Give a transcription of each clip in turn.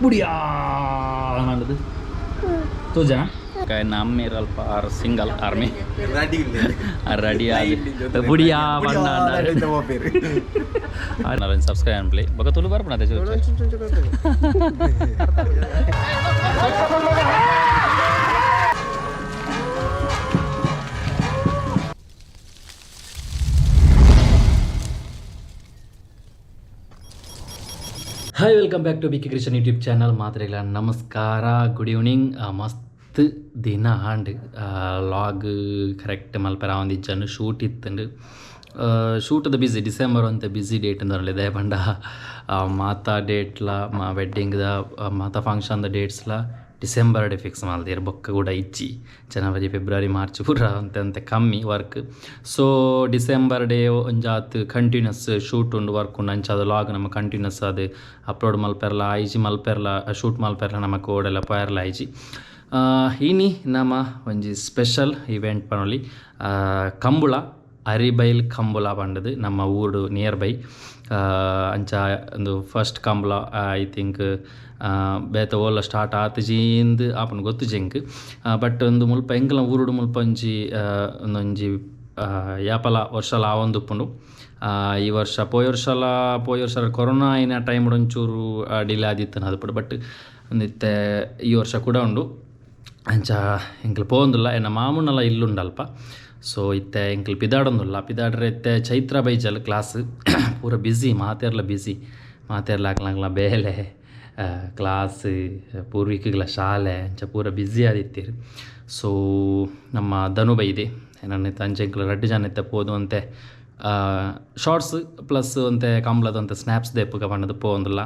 ಬುಡಿಯಾ ಅನ್ನೋದು ತೋಜ ನಮ್ಮೇರ್ ಅಲ್ಪ ಆರ್ single army ready ಆಗಿ ಬುಡಿಯಾ ಬಣ್ಣ. ಸಬ್ಸ್ಕ್ರೈಬ್ ಅನ್ಪ್ಲಿ ಬೊಕ Tulu ಬರ್ಪುಣ. Hi, welcome back to B K Krishan YouTube channel. ಮಾತ್ರೆಗಳ ನಮಸ್ಕಾರ, ಗುಡ್ ಈವ್ನಿಂಗ್. ಮಸ್ತ್ ದಿನ ಆಂಡ್ ಲಾಗ್ ಕರೆಕ್ಟ್ ಮಲ್ಪೆರ ಆವೊಂದಿಜ್ಜಂಡ್. ಶೂಟ್ ಇತ್ತಂಡು, ಶೂಟದ ಬಿಸಿ. ಡಿಸೆಂಬರ್ ಒಂತೆ ಬಿಸಿ ಡೇಟ್ ಅಂದರಲ್ಲ ಪಂಡ ಮಾತಾ ಡೇಟ್ಲ ಮಾ ವೆಡ್ಡಿಂಗ್ದ ಮಾತಾ ಫಂಕ್ಷನ್ದ ಡೇಟ್ಸ್ಲ ಡಿಸೆಂಬರ್ ಡೇ ಫಿಕ್ಸ್ ಮಲ್ದೆರ್. ಬೊಕ್ಕ ಕೂಡ ಇಜ್ಜಿ. ಜನವರಿ, ಫೆಬ್ರವರಿ, ಮಾರ್ಚ್ ಪೂರ ಅಂತೆ ಅಂತೆ ಕಮ್ಮಿ ವರ್ಕ್. ಸೊ ಡಿಸೆಂಬರ್ ಡೇ ಒಂಜಾತ್ ಕಂಟಿನ್ಯೂಸ್ ಶೂಟ್ ಉಂಡು, ವರ್ಕ್ ಉಂಡು. ಅಂಚಾದ ಲಾಗ್ ನಮ್ಮ ಕಂಟಿನ್ಯೂಸ್ ಅದು ಅಪ್ಲೋಡ್ ಮಲ್ಪೆರ್ಲ ಆಯ್ಜಿ, ಮಲ್ಪೆರ್ಲ ಶೂಟ್ ಮಲ್ಪೆರ್ಲ ನಮ್ಮ ಓಡೆಲ್ಲ ಪೋಯರ್ಲ ಆಯ್ಜಿ. ಇನಿ ನಮ್ಮ ಒಂಜಿ ಸ್ಪೆಷಲ್ ಇವೆಂಟ್ ಪನೊಲಿ, ಕಂಬುಳ, ಅರಿಬೈಲ್ ಕಂಬುಲ ಪಂಡದು ನಮ್ಮ ಊರು ನಿಯರ್ ಬೈ. ಅಂಚ ಒಂದು ಫಸ್ಟ್ ಕಂಬುಲ I think. ಬೇತೆ ಓಲ ಸ್ಟಾರ್ಟ್ ಆತುಜೀಂದ್ ಆಪುಂಡು ಗೊತ್ತುಜಿ ಎಂಕ್. ಬಟ್ ಒಂದು ಮುಲ್ಪ ಎಂಕಲ್ನ ಊರುಡು ಮುಲ್ಪ ಒಂಜಿ ಒಂದೊಂಜಿ ಯಾಪಲ ವರ್ಷಲ ಆವೊಂದುಪ್ಪುಂಡು. ಈ ವರ್ಷ ಪೋಯಿ ವರ್ಷಲ, ಪೋಯಿ ವರ್ಷ ಕೊರೋನಾ ಆಯಿನ ಟೈಮ್ ಒಂಚೂರು ಡಿಲೇ ಆದಿತ್ತು ಅದುಪುಡು. ಬಟ್ ಇತ್ತೆ ಈ ವರ್ಷ ಕೂಡ ಉಂಡು. ಅಂಚ ಎಂಕ್ಲು ಪೋವೊಂದುಲ್ಲ. ಎನ್ನ ಮಾಮುನಲ ಇಲ್ಲುಂಡು ಅಲ್ಪ. ಸೊ ಇತ್ತೆ ಎಂಕ್ಲು ಪಿದಾಡೊಂದುಲ್ಲ. ಪಿದಾಡ್ರೆ ಇತ್ತೆ ಚೈತ್ರ ಬೈಜಲ್ ಕ್ಲಾಸ್ ಪೂರ ಬ್ಯುಸಿ, ಮಾತೆರ್ಲ ಬ್ಯುಸಿ. ಮಾತೆರ್ಲ ಅಕ್ಲಂಗ್ಲ ಬೇಲೆ, ಕ್ಲಾಸ್, ಪೂರ್ವಿಕಗಳ ಶಾಲೆ, ಅಂಚ ಪೂರ ಬ್ಯುಸಿ ಆದಿತ್ತೀರು. ಸೊ ನಮ್ಮ ಧನು ಬೈದೆ ನನ್ನ ಅಂಚ ಎಂಕ್ಲು ರಡ್ಡ್ ಜನ ಇತ್ತೆ ಪೋದು ಅಂತೆ ಶಾರ್ಟ್ಸ್ ಪ್ಲಸ್ ಒಂತೆ ಕಂಬ್ಳದ ಒಂತೆ ಸ್ನ್ಯಾಪ್ಸ್ ದೆಪ್ಪುಗ ಪಂಡದು ಪೋವೊಂದುಲ್ಲ.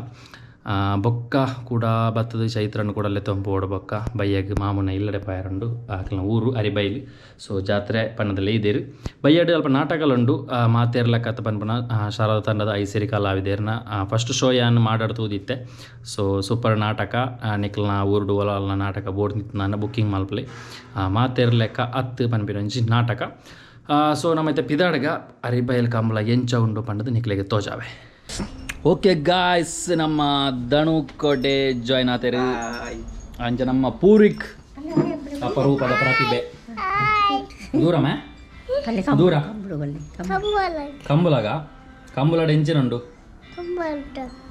ಬೊಕ್ಕ ಕೂಡ ಬತ್ತದ ಚೈತ್ರನ್ ಕೂಡ ಲೆತ್ತೊಂದು ಬೊಕ್ಕ ಬಯ್ಯಗ್ ಮಾಮುನ ಇಲ್ಲಡೆ ಪಾಯರುಂಡು. ಅಕ್ಲ್ನ ಊರು ಅರಿಬೈಲ್. ಸೊ ಜಾತ್ರೆ ಪನ್ನದಲ್ಲೇ ಇದ್ದೇರು. ಬಯ್ಯಡ್ ಅಲ್ಪ ನಾಟಕಲುಂಡು. ಮಾತೆರ್ಲ ಕತೆ ಪನ್ಪುನ ಶಾರದಾ ತಂಡದ ಐಸಿರಿ ಕಲಾವಿದೆರ್ನ ಫಸ್ಟ್ ಶೋ ಯಾನ್ ಮಾಡಾಡ್ ತೂದಿತ್ತೆ. ಸೊ ಸೂಪರ್ ನಾಟಕ. ನಿಕ್ಲ್ನ ಊರುಡು ಒಲಲ್ನ ನಾಟಕ ಬೋರ್ಡ್ ನಿತ್ತ್ ಬುಕ್ಕಿಂಗ್ ಮಲ್ಪಲೆ. ಮಾತೆರ್ಲೆಕ್ಕ ಅತ್ತು ಪನ್ಪಿನ ಒಂಜಿ ನಾಟಕ. ಸೊ ನಮ್ಮ ಇತ್ತೆ ಪಿದಾಡ್ಗ. ಅರಿಬೈಲ್ ಕಂಬಳ ಎಂಚ ಉಂಡು ಪಂಡದು ನಿಕ್ಲೆಗ್ ತೋಜಾವೆ. ಓಕೆ ಗಾಯ್ಸ್, ನಮ್ಮ ಧನು ಕೋಟೆ ಜಾಯ್ನ್ ಆತೇರು. ಅಂಚ ನಮ್ಮ ಪೂರಿಕ್ ಅಪರೂಪದ ಪ್ರತಿಭೆ. ದೂರಮೇ ದೂರ ಕಂಬುಲಗ ಕಂಬುಲಡ ಎಂಚಿನ ಉಂಡು?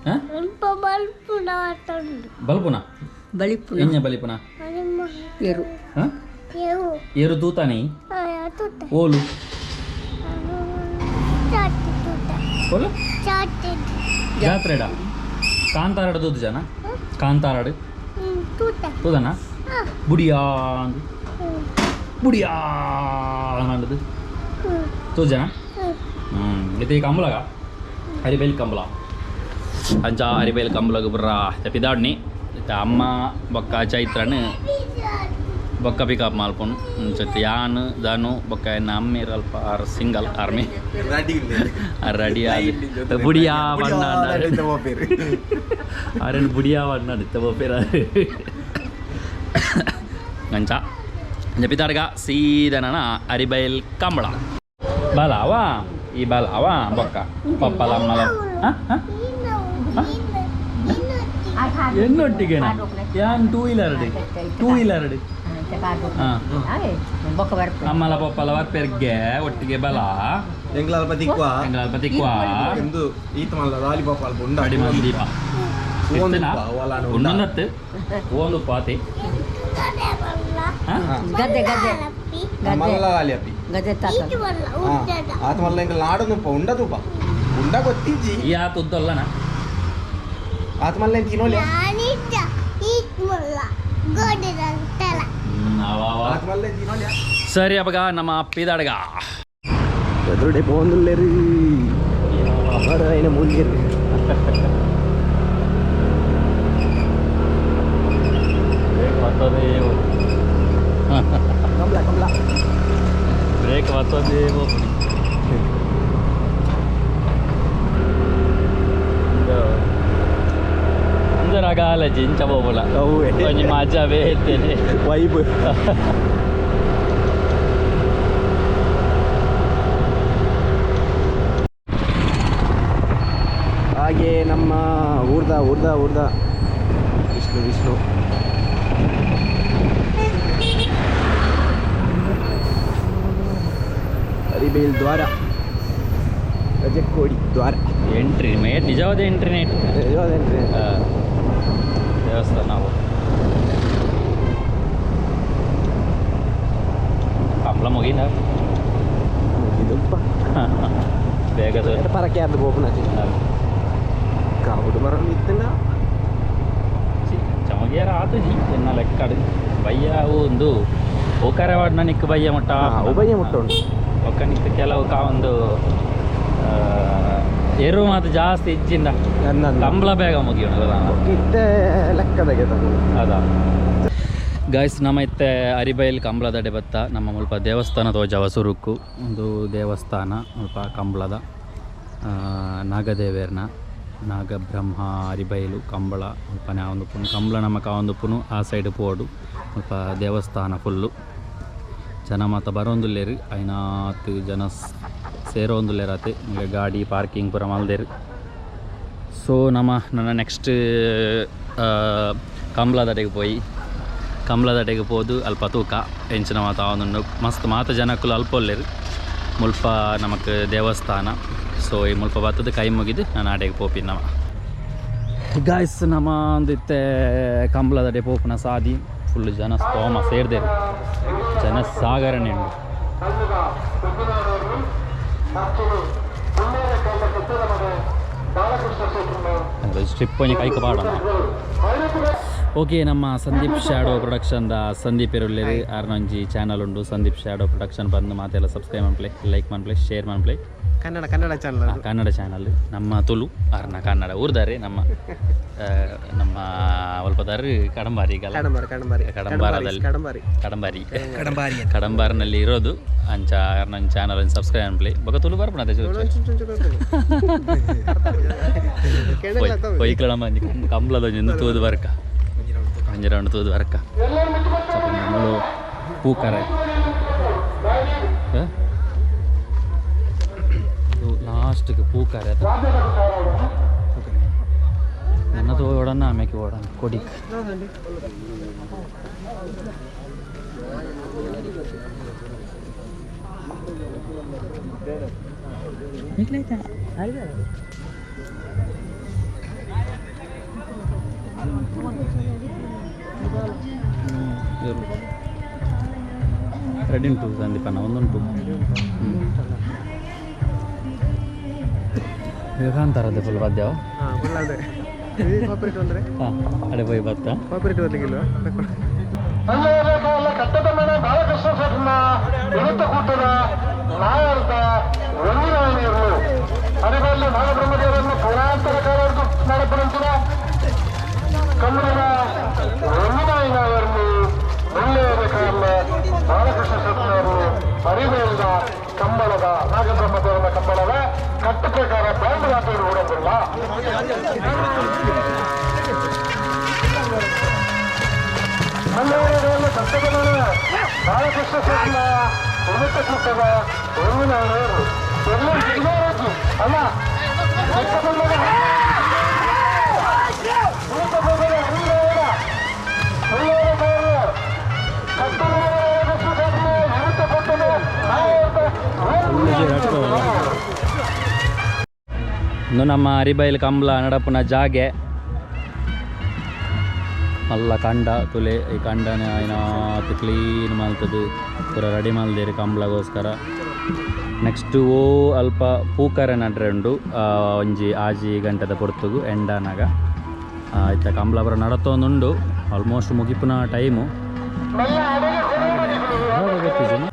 ಹ? ಬಲ್ಪುನ? ಬಲಿಪುನ. ಎಂಜ ಬಲಿಪುನ? ಏರು. ಹ? ಏರು ತೂತಾನೆ? ಓಲು ಓಲು ಜಾತ್ರೆಡ ಕಾಂತಾರಡ ತೂತು ಜನ? ಕಾಂತಾರಡು ತೂದನ? ಬುಡಿಯಾ ಬುಡಿಯಾ ಅನ್ನೋದು ತೂಜನ. ಇದು ಈ ಕಂಬಳಗ ಅರಿಬೈಲ್ ಕಂಬಳ. ಅಂಚ ಅರಿಬೈಲ್ ಕಂಬಳಗ ಬುರ್ರ ಪಿದಾಡ್ನಿ. ಇತ್ತೆ ಅಮ್ಮ ಬೊಕ್ಕ ಚೈತ್ರನ್ ಬೊಕ್ಕ ಪಿಕಪ್ ಮಲ್ಪುನು. ಇಂಚ ಯಾನ್, ಧನು ಬೊಕ್ಕ ಎನ್ನ ಅಮ್ಮೇರ್ ಅಲ್ಪ ಆರ್ ಸಿಂಗಲ್ ಆರ್ಮಿ ರೆಡಿ ಆಗಿ ಬುಡಿಯಾ ಬಣ್ಣ ಆರೆನ್ ಬುಡಿಯಾ ಬಣ್ಣ ಪೋಪೇರ. ಅಂಚ ಅಂಚ ಪಿದಾಡ್ಗ ಸೀದನ ಅರಿಬೈಲ್ ಕಂಬಳ. ಬಲಾವಾ ಈ ಬಲಾವಾ ಬೊಕ್ಕ ಪಪ್ಪಲ ಅಮ್ಮಲ ಎನ್ನೊಟ್ಟಿಗೆನಾ? ಯಾನ್ ಟೂ ವೀಲರ್, ಟೂ ವೀಲರ್. ಬೊಕ್ಕ ಬರ್ಪು. ಅಮ್ಮಲ ಪಪ್ಪಲ ಬರ್ಪೆರ್ಗೆ ಒಟ್ಟಿಗೆ ಬಲ. ಎಂಗ್ಲ ಅಲ್ಪ ತಿಕ್ವಾ. ಎಂಗ್ಲ ಅಲ್ಪ ತಿಕ್ವಾ. ಎಂದು ಈತ ಮಲ್ಲ ಲಾಲಿಪಾಪ್ ಅಲ್ಪ ಉಂಡ. ಅಡಿ ದೀಪ. ಉಂಡೊಂದತ್ತು ಒಂದು ಪಾತಿ. ಗದ್ದೆ ಗದ್ದೆ. ಮಲ್ಲ ಲಾಲಿ ಅಪ್ಪಿ. ಗದ್ದೆ ತಾತ. ಆತ ಮಲ್ಲ ಎಂಗ್ಲ ನಾಡನುಪ್ಪ ಉಂಡ ತೂಪ ಉಂಡ ಗೊತ್ತಿಜ್ಜಿ. ಈ ಆತ ಉದ್ದಲ್ಲನ. ಆತ ಮಲ್ಲ ತಿನ್ನೋಲೆ. ಆತ ಮಲ್ಲ ತಿನ್ನೋಲೆ. ಸರಿ ಅಪ್ಪಗ ನಮ್ಮ ಅಪ್ಪಿದಾಡ್ಗ. ಎದುರುಡೆ ಪೋಂದುಲ್ಲೆರು ಐನ ಮೂಲ್ಯರು. ಕಂಬ್ಲ ಕಂಬ್ಲ. ಬ್ರೇಕ್ ಬರ್ತದೆ. ಅಂಜರಾಗಾಲಜಿ ಇಂಚ ಬೋಬುಲ. ಅವುವೆ. ಒಂಜಿ ಮಜಾ ಬೇತೇನೆ. ವೈಬ್. ಹಾಗೆ ನಮ್ಮ ಊರ್ದ ಊರ್ದ ಊರ್ದ ಬಿಸಿಲು ಬಿಸಿಲು. ಅರಿಬೇಲ್ ದ್ವಾರ, ಗಜಕೋಡಿ ದ್ವಾರ. ಎಂಟ್ರಿ ಮೇ ನಿಜವಾದ ಎಂಟ್ರಿನೇ. ನಿಜವಾದ ಎಂಟ್ರಿ. ದೇವಸ್ಥಾನ ನಾವು ಕಂಬಳ ಮುಗಿದ. ಮುಗಿದಪ್ಪ. ಬೇಗ. ಪರಕೆ ಅದು ಬೋಪನಾಚಿ ಕಾವುಡು ಮರ ಇತ್ತಂಡ. ಚಮಗಿಯಾರ ಆತುಜಿ ಎನ್ನ ಲೆಕ್ಕಡು ಬಯ್ಯ ಒಂದು ಓಕರೆ ವಾಡ್ನ ನಿಕ್ಕು ಬಯ್ಯ ಮುಟ್ಟ. ಅವು ಬಯ್ಯ ಮುಟ್ಟ ಉಂಟು. ಒಕ್ಕ ನಿಕ್ಕು ಕೆಲವು ಕಾ ಒಂದು ಎರು ಮಾತು ಜಾಸ್ತಿ ಇಜ್ಜಿಂದ ಕಂಬಳ ಬೇಗ ಮುಗಿಯೋಣ. ಇತ್ತೆ ಲೆಕ್ಕದಾಗೆ ತಗೊಂಡು. ಅದ ಗಾಯ್ಸ್, ನಮ್ಮ ಇತ್ತೆ ಅರಿಬೈಲ್ ಕಂಬಳದಡೆ ಬತ್ತ. ನಮ್ಮ ಮುಲ್ಪ ದೇವಸ್ಥಾನ ತೋಜವ. ಸುರುಕ್ಕು ಒಂದು ದೇವಸ್ಥಾನ ಮುಲ್ಪ ಕಂಬಳದ ನಾಗದೇವೇರ್ನ ನಾಗಬ್ರಹ್ಮ ಅರಿಬೈಲು ಕಂಬಳ ಮುಲ್ಪನೆ ಆವೊಂದು ಪುನು ಕಂಬಳ ನಮಕ್ ಆವೊಂದು ಪುನು. ಆ ಸೈಡ್ ಪೋಡು ಮುಲ್ಪ ದೇವಸ್ಥಾನ. ಫುಲ್ಲು ಜನ ಮಾತ ಬರೋಂದುಲ್ಲೆರ್, ಐನಾತ್ ಜನ ಸೇರೋಂದುಲ್ಲೆರ್ ಆತೆ. ಈಗ ಗಾಡಿ ಪಾರ್ಕಿಂಗ್ ಪೂರ ಮಲ್ದೆರ್. ಸೊ ನಮ್ಮ ನನ್ನ ನೆಕ್ಸ್ಟ್ ಕಂಬ್ಳದಡೆಗೆ ಪೋಯಿ, ಕಂಬ್ಳದಡೆಗೆ ಪೋದು ಅಲ್ಪ ತೂಕ ಎಂಚಿನ ಮಾತ ಆವೊಂದುಂಡು. ಮಸ್ತ್ ಮಾತ ಜನಕ್ಕುಲು ಅಲ್ಪ ಉಲ್ಲೆರ್. ಮುಲ್ಪ ನಮಕ್ ದೇವಸ್ಥಾನ. ಸೊ ಈ ಮುಲ್ಪ ಬತ್ತದ ಕೈ ಮುಗಿದು ನಾನು ಆಡೆಗೆ ಪೋಪಿ. ನಮ ಗಾಯ್ಸ್, ನಮ ಒಂದು ಇತ್ತೆ ಕಂಬ್ಳದಡೆ ಪೋಪುನ ಸಾದಿ. ಫುಲ್ ಜನ ಸ್ತೋಮ ಸೇರ್ದೆರ್, ಜನ ಸಾಗರನೆ ಉಂಡು. ಸ್ಟ್ರಿಪ್ ಒಂಜಿ ಕೈಕ್ ಪಾಡೋಣ. ಓಕೆ, ನಮ್ಮ ಸಂದೀಪ್ ಶ್ಯಾಡೋ ಪ್ರೊಡಕ್ಷನ್ದ ಸಂದೀಪ್ ಇರುಲ್ಲೆರ್. ಆರ್ನೊಂಜಿ ಚಾನಲ್ ಉಂಡು, ಸಂದೀಪ್ ಶ್ಯಾಡೋ ಪ್ರೊಡಕ್ಷನ್. ಬಂದು ಮಾತೆಲ್ಲ ಸಬ್ಸ್ಕ್ರೈಬ್ ಮನ್ಪ್ಲೆ, ಲೈಕ್ ಮನ್ಪ್ಲೆ, ಶೇರ್ ಮನ್ಪ್ಲೆ. ಕನ್ನಡ ಕನ್ನಡ ಚಾನಲ್. ಕನ್ನಡ ಚಾನಲ್. ನಮ್ಮ ತುಳು, ಆರ್ನ ಕನ್ನಡ ಊರ್ದಾರೆ. ನಮ್ಮ ನಮ್ಮ ಒಲ್ಪದಾರು ಕಡಂಬಾರಿ. ಕಡಂಬಾರಿ ಕಡಂಬಾರಿ. ಕಡಂಬಾರದಲ್ಲಿ. ಕಡಂಬಾರಿ. ಕಡಂಬಾರಿ. ಕಡಂಬಾರಿ. ಕಡಂಬಾರ್ನಲ್ಲಿ ಇರೋದು. ಅಂಚ ನನ್ನ ಚಾನಲ್ ಸಬ್ಸ್ಕ್ರೈಬ್ ಅನ್ಪ್ಲೆ. ಬೊಕ ತುಳು ಬರ್ಪುನ. ಪೊಯ್ಕಳ ಒಂಜಿ ಕಂಬ್ಳದ ಒಂಜಿ ಒಂದು ತೂದು ಬರ್ಕ, ಒಂಜಿ ರೌಂಡ್ ತೂದು ಬರ್ಕ. ಮೂಲು ಪೂಕರೆ ಲಾಸ್ಟ್ಗೆ ಪೂಕರೆ ನನ್ನದು ಓಡೋಣ, ಆಮೇಲೆ ಓಡೋಣ ಕೊಡಿಕ್. ರೆಡಿ ಉಂಟು ಸಂದೀಪನ ಒಂದುಂಟು ವಿವೇಕಾಂತರದ್ದು ಫುಲ್ ಪದ್ಯವ. ಹಾಂ, ಫುಲ್ ಅದೇ ಕಾಪರೇಟ್ ಅಂದ್ರೆ. ಹಾಂ, ಅಡೆ ಪೋಯಿ ಬತ್ತ. ಕಾಪರೇಟ್ ಬರ್ಲಿಕ್ಕಿಲ್ವಾ? ಬಾಲಕೃಷ್ಣ ಶೆಟ್ಟನ ವಿರುದ್ಧ ಕೂಟದ ನಾಯರ್ದ ಒಂದಿನಾಯನರು ಅರಿಬಲ್ಲಿ ನಾಗಬ್ರಹ್ಮದೇವರನ್ನು ಪುರಾಂತರ ಕಾಲವರೆಗೂ ನಡೆಪಡಿಸಿದ ಕನ್ನಡದ ಒಂದಿನಾಯನವರನ್ನು ಒಳ್ಳೆಯ ಕಾಲ ಬಾಲಕೃಷ್ಣ ಶೆಟ್ಟನವರು ಅರಿವೇಲ್ದ ಕಂಬಳದ ನಾಗಬ್ರಹ್ಮದೇವನ ಕಂಬಳದ ಕಟ್ಟು ಪ್ರಕಾರ ಬ್ಯಾಂಡ್ ವಾದ್ಯಗಳು ಓಡೋದಿಲ್ಲ. ಕಟ್ಟದನ ಬಾಲಕೃಷ್ಣ ಶೆಟ್ಟನ ಉನ್ನತ ಕೂಟದ ಒಂದಿನಾಯನವರು ಎಲ್ಲ ಅಲ್ಲ. ಇನ್ನು ನಮ್ಮ ಅರಿಬೈಲ್ ಕಂಬ್ಲ ನಡಪುನ ಜಾಗೆ ಮಲ್ಲ ಕಂಡ ತುಲೆ. ಈ ಕಂಡನ ಏನಾತು ಕ್ಲೀನ್ ಮಲ್ತದು ಪೂರ ರೆಡಿ ಮಲ್ದೇರು ಕಂಬ್ಳಗೋಸ್ಕರ. ನೆಕ್ಸ್ಟ್ ಓ ಅಲ್ಪ ಪೂಕರೆ ನಡ್ರೆ ಉಂಡು. ಒಂಜಿ ಆಜಿ ಗಂಟೆದ ಪೊರ್ತುಗು ಎಂಡಾನಾಗ ಇತ್ತ ಕಂಬ್ಳ ಪೂರ ನಡತೊಂದುಂಡು. Almost ಮುಗಿಪುನ time ಗೊತ್ತಿಜನ.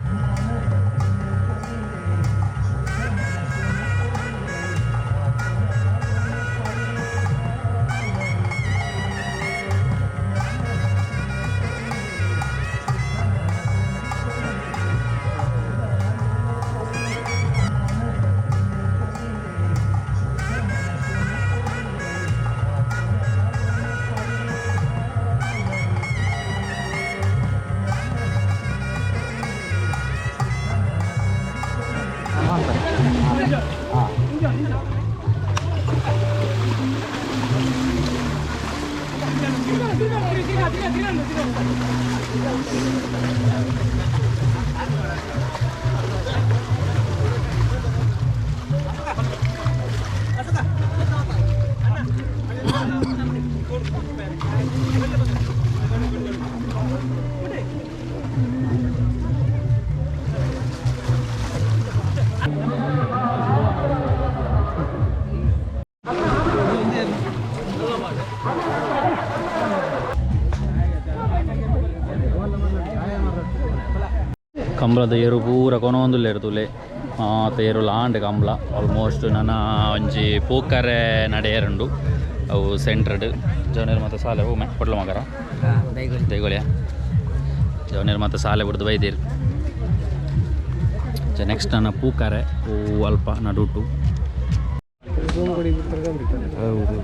ಕಂಬಳದ ಏರು ಪೂರ ಕೊನೊಂದುಲ್ಲೆರ್ ತೂಲೆ ಮಾತ ಏರುಲ ಆಂಡ್ ಕಂಬಳ ಆಲ್ಮೋಸ್ಟ್ ನನ ಒಂಜಿ ಪೂಕರೆ ನಡೆಯರುಂಡು ಅವು ಸೆಂಟ್ರಡ್ ಜವನೇರ್ ಮಾತ ಸಾಲೆ ಹೂಮೆ ಕೊಡ್ಲ ಮಗರ ದೈಗೋಳಿಯ ಜವನೇರ್ ಮಾತ ಸಾಲೆ ಬುಡ್ದು ಬೈದೇರು. ನೆಕ್ಸ್ಟ್ ನನ್ನ ಪೂಕರೆ ಹೂ ಅಲ್ಪ ನಡುಟು. ಹೌದು.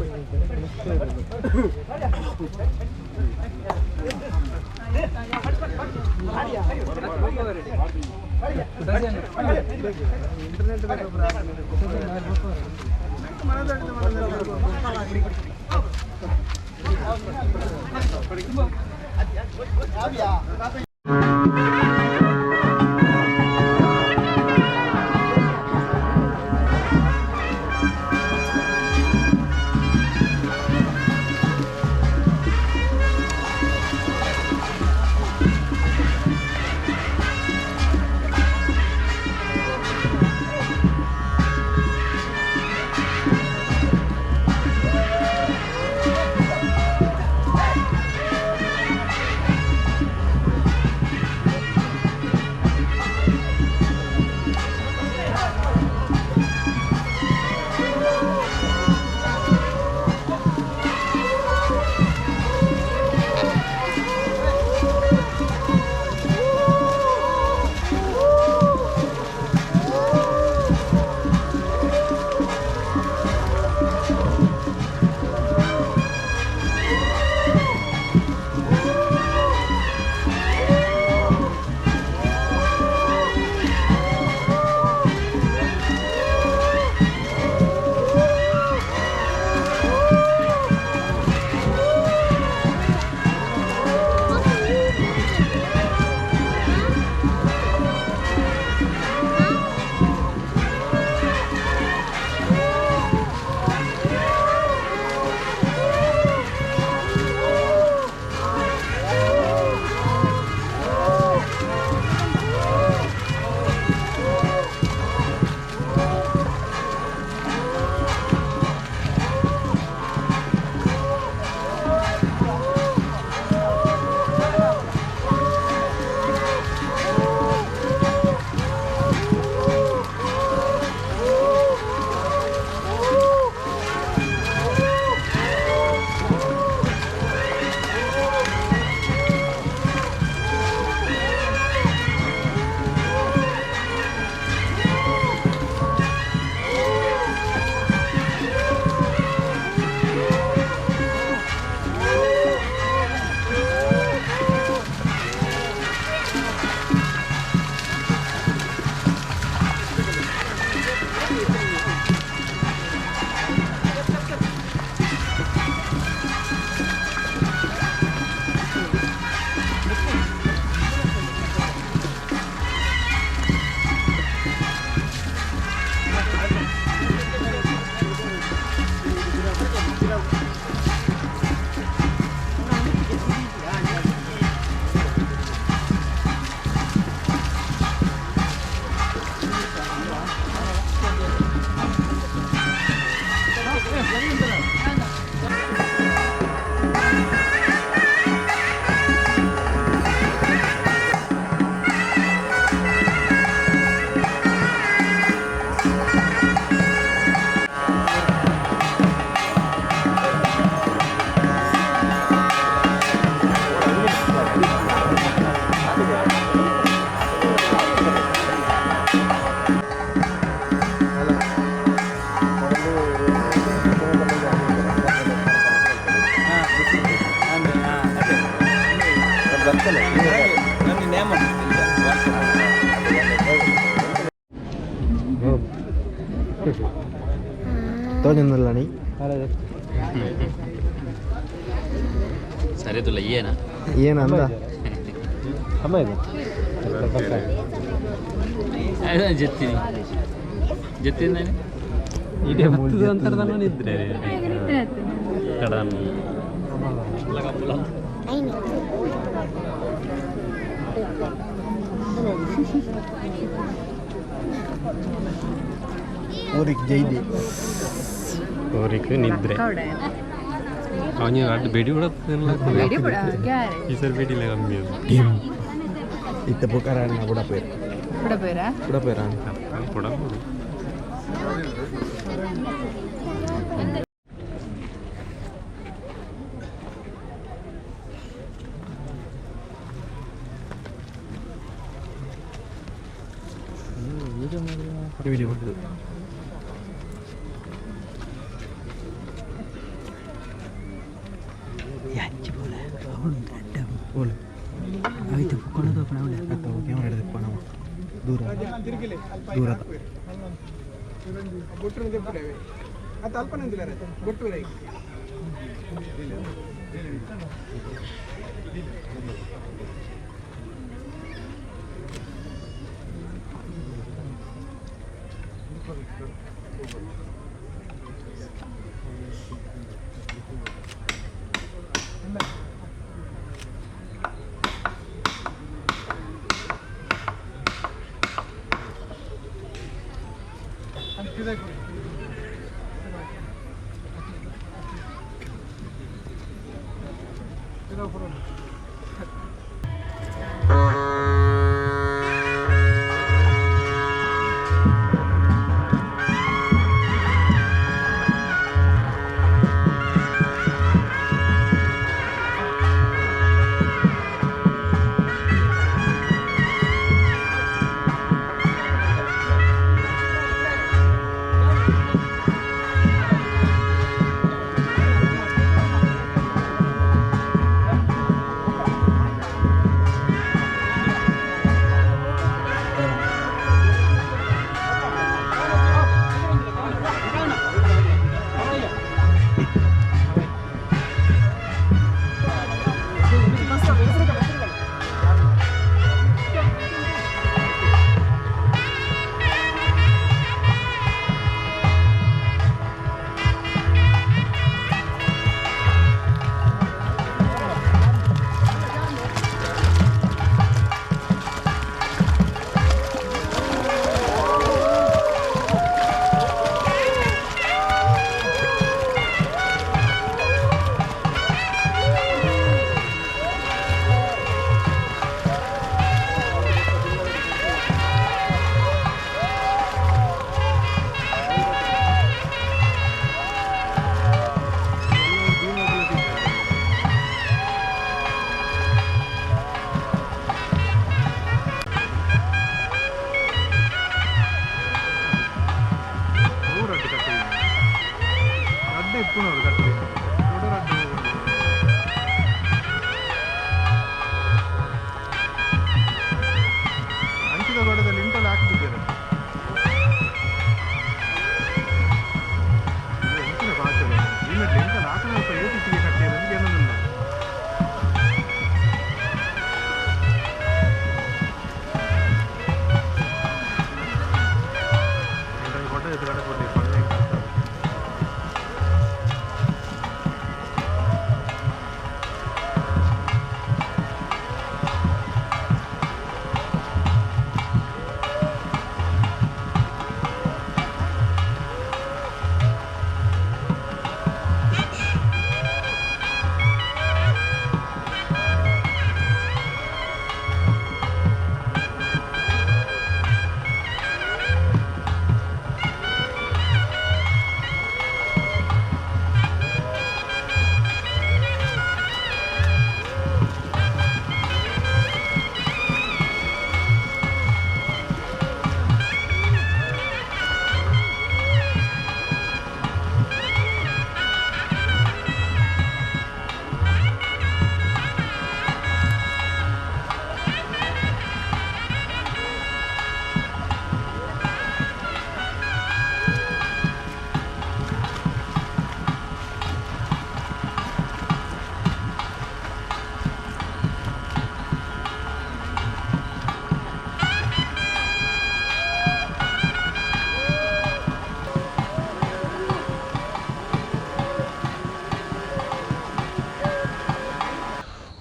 ಸರಿ ತುಲ್ಲ ಏನ ಏನಂದ ಜೆತ್ತಿನಿ ಜೆತ್ತಿನ ಇದೇ ನಿದ್ರೆ ಊರಿಗೆ ಜೈದಿ ಅವ್ರಿಗೆ ನಿದ್ರೆ ಅವನಿಗೆ ಅಡ್ಡ ಬೆಡಿ ಬಿಡ ಈ ಸರಿ ಬೇಡಿಲ್ಲ ಕಮ್ಮಿ ಅದು ಇತ್ತ ಬುಕಾರ ಬುಡಪೇರು ಬುಡಪೇರ ಕೊಡಬಹುದು. ವಿಡಿಯೋ ಕೊಟ್ಟಿದ್ದು. ಓಲೆ ಕ್ಯಾಮ್ರಾ ಹಿಡಿದಪ್ಪ ನಾವು ದೂರ ದೂರದ.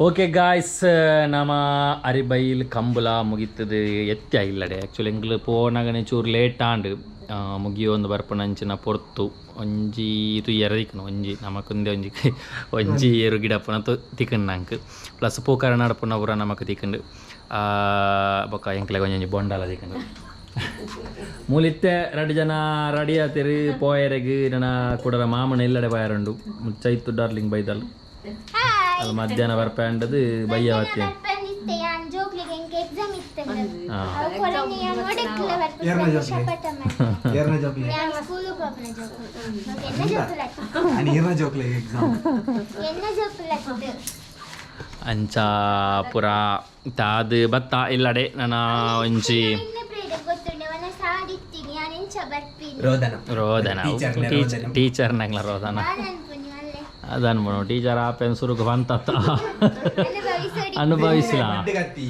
ಓಕೆ ಗಾಯ್ಸ್, ನಮ ಅರಿಬೈಲ್ ಕಂಬುಲ ಮುಗಿತದು ಎತ್ತಿ ಇಲ್ಲಡೆ. ಆ್ಯಕ್ಚುಲಿ ಎಂಕ್ಲು ಪೋನಾಗನೆ ಚೂರು ಲೇಟ್ ಆಂಡ್. ಮುಗಿಯೊಂದು ಬರ್ಪುನಂಚಿನ ಪೊರ್ತು ಒಂಜಿ ತುಯ್ಯರ ತಿಕ್ಕುನು ಒಂಜಿ ನಮಕೊಂದೆ ಒಂಜಿ ಒಂಜಿ ಏರು ಗಿಡಪ್ಪನ ತಿಕ್ಕಂಡು ನಂಕ್. ಪ್ಲಸ್ ಪೂಕಾರ ನಡಪುನ ಪೂರ ನಮಕ್ ತಿಕ್ಕಂಡು. ಬೊಕ್ಕ ಎಂಕ್ಲೆಗ್ ಒಂಜೊಂಜಿ ಬೊಂಡಲ ತಿಕ್ಕಂಡು. ಮೂಲಿತ್ತೆ ರಡ್ಡ್ ಜನ ರೆಡಿ ಆತೆರ್ ಪೋಯರೆಗ್. ನನ ಕುಡರ ಮಾಮನ ಇಲ್ಲಡೆ ಪೋಯರುಂಡು. ಚೈತು ಡಾರ್ಲಿಂಗ್ ಬೈದಲ್ ಅಲ್ಲ ಮಧ್ಯಾಹ್ನ ಬರ್ಪಂಡದು ಬಯ್ಯ ಬತ್ತಿ. ಬರ್ಪಂದಿತ್ತೆ ಯಾನ್ ಜೋಕ್ಲಿಗೆ ಎಂಕ್ ಎಕ್ಸಾಮ್ ಇತ್ತಂದ. ಅವು ಕೊರನೆ ಯಾನ್ ಒಡೆಕ್ಲ ಬರ್ಪುನ ಶಪಥ ಮಾಡ್ತೆ. ಏರ್ನ ಜೋಕ್ಲೆ? ಯಾನ್ ಸ್ಕೂಲ್ ಪೋಪುನ ಜೋಕುಲು. ಎನ್ನ ಜೋಕುಲು ಅತ್ತ್. आणि ಈರ್ನ ಜೋಕ್ಲೆ ಎಕ್ಸಾಮ್. ಎನ್ನ ಜೋಕುಲು ಅತ್ತ್. ಅಂಚ ಪುರ ತಾದ್ ಬತ್ತ ಇಲ್ಲಡೆ ನನ್ನ ಒಂಜಿ ಎನ್ನ ಪ್ರೇಡ ಗೊತ್ತುಂಡೆ ವನ ಸಾಡಿತ್ತೀನಿ ಯಾನ್ ಎಂಚ ಬರ್ಪಿನಿ. ರೋದನ. ರೋದನ. ಟೀಚರ್ನ ಟೀಚರ್. ರೋದನ. ಟೀಚರ್ನಂಗ್ಲ ರೋದನ. ನಾನ್ ಅನ್ಪುನಿ ಅಲ್ಲೇ. ಅದನ್ಬನು ಟೀಚರ್ ಆಪೆನ್ ಸುರುಕು ಬಂತತ್ತ. ಅನುಭವಿಸೋಡಿ. ಅನುಭವಿಸಿಲ್ಲ. ಬಡ್ಡೆಗತ್ತಿ.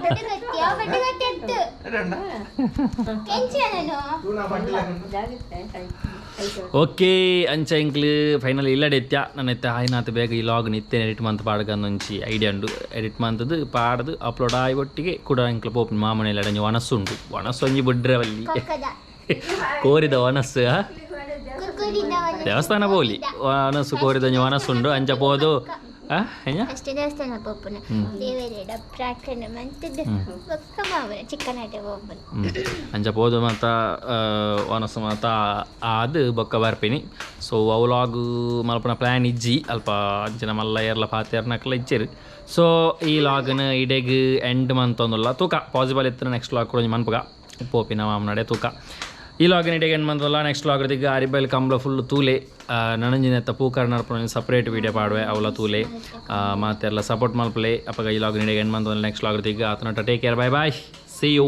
ಬಡ್ಡುಗತ್ತಿ ಅವು ಬಡ್ಡುಗತ್ತಿ ಅತ್ತು ಕೆಂಚ ನಾನು. ಜಾಗ್ರತೆ ಕೈ ಕೈ. ಓಕೆ, ಅಂಚ ಎಂಕ್ಲು ಫೈನಲ್ ಇಲ್ಲಡೆ ಎತ್ಯ. ನನ್ನ ಎತ್ತ ಆಯ್ನಾತ್ ಬೇಗ ಈ ಲಾಗ್ ನಿತ್ತೆ ಎಡಿಟ್ ಮಂತ್ ಪಾಡ್ಗಂದೊಂಚಿ ಐಡಿಯಾ ಉಂಡು. ಎಡಿಟ್ ಮಂತದ್ದು ಪಾಡ್ದು ಅಪ್ಲೋಡ್ ಆಯಿ ಒಟ್ಟಿಗೆ ಕೂಡ ಎಂಕ್ಲು ಪೋಪುನ ಮಾಮನ ಇಲ್ಲಡೆ. ಒಂಜಿ ವನಸ್ಸು ಉಂಡು, ವನಸ್ಸು ಒಂಜಿ ಬುಡ್ರೆ ವಲ್ಲಿ. ಕೊಕ್ಕದ. ಕೋರಿದ ವನಸ್ಸು ಆ? ಕುರ್ಕುರಿದ ವನಸ್ಸು. ದೇವಸ್ಥಾನ ಪೋಲಿ ವನಸ್ಸು, ಕೋರಿದ ಒಂಜಿ ವನಸ್ಸು ಉಂಡು. ಅಂಚ ಪೋದು ಆ ಎಂಜ. ಅಷ್ಟೇ ದೇವಸ್ಥಾನ ಪೋಪುನ, ದೇವರೆಡ ಪ್ರಾರ್ಥನೆ ಮಂತದ್ದು ಬೊಕ್ಕ ಮಾಮನ ಚಿಕ್ಕನಾಟೆ ಪೋಪುನ. ಅಂಚ ಪೋದು ಮಾತ ವನಸ್ಸು ಮಾತ ಆದ್ ಬೊಕ್ಕ ಬರ್ಪಿನಿ. ಸೊ ಅವು ಲಾಗ್ ಮಲ್ಪುನ ಪ್ಲ್ಯಾನ್ ಇಜ್ಜಿ. ಅಲ್ಪ ಅಂಚಿನ ಮಲ್ಲ ಏರ್ಲ ಪಾತೆರ್ನಕ್ಲ ಇಜ್ಜೆರ್. ಸೊ ಈ ಲಾಗ್ನ ಇಡೆಗ್ ಎಂಡ್ ಮಂತೊಂದುಲ್ಲ. ತೂಕ, ಪಾಸಿಬಲ್ ಇತ್ತು ನೆಕ್ಸ್ಟ್ ಲಾಗ್ ಕೂಡ ಒಂಜಿ ಮನ್ಪುಗ. ಪೋಪಿನ ಮಾಮನಡೆ ತೂಕ. ಈ ಲಾಗಿನ ಇಡೆಗ್ ಎಂಡ್ ಮಂತೊಲ್ಲ. ನೆಕ್ಸ್ಟ್ ಲಾಗ್ ದಿಕ್ಕ ಅರಿಬೈಲ್ ಕಂಬ್ಲ ಫುಲ್ ತೂಲೆ. ನನಂಜಿನೆತ್ತ ಪೂಕಾರ ನಡಪುನ ಸಪ್ರೇಟ್ ವೀಡಿಯೋ ಪಾಡುವೆ, ಅವಲ ತೂಲೆ. ಮಾತೆರ್ಲ ಸಪೋರ್ಟ್ ಮಲ್ಪಲೆ. ಅಪಗ ಈ ಲಾಗ್ ಇಡೆಗ್ ಎಂಡ್ ಮಂತೊಂದುಲ್ಲ. ನೆಕ್ಸ್ಟ್ ಲಾಗ್ ದಿಕ್ಕ ಆತನಟ take care, bye bye, see you.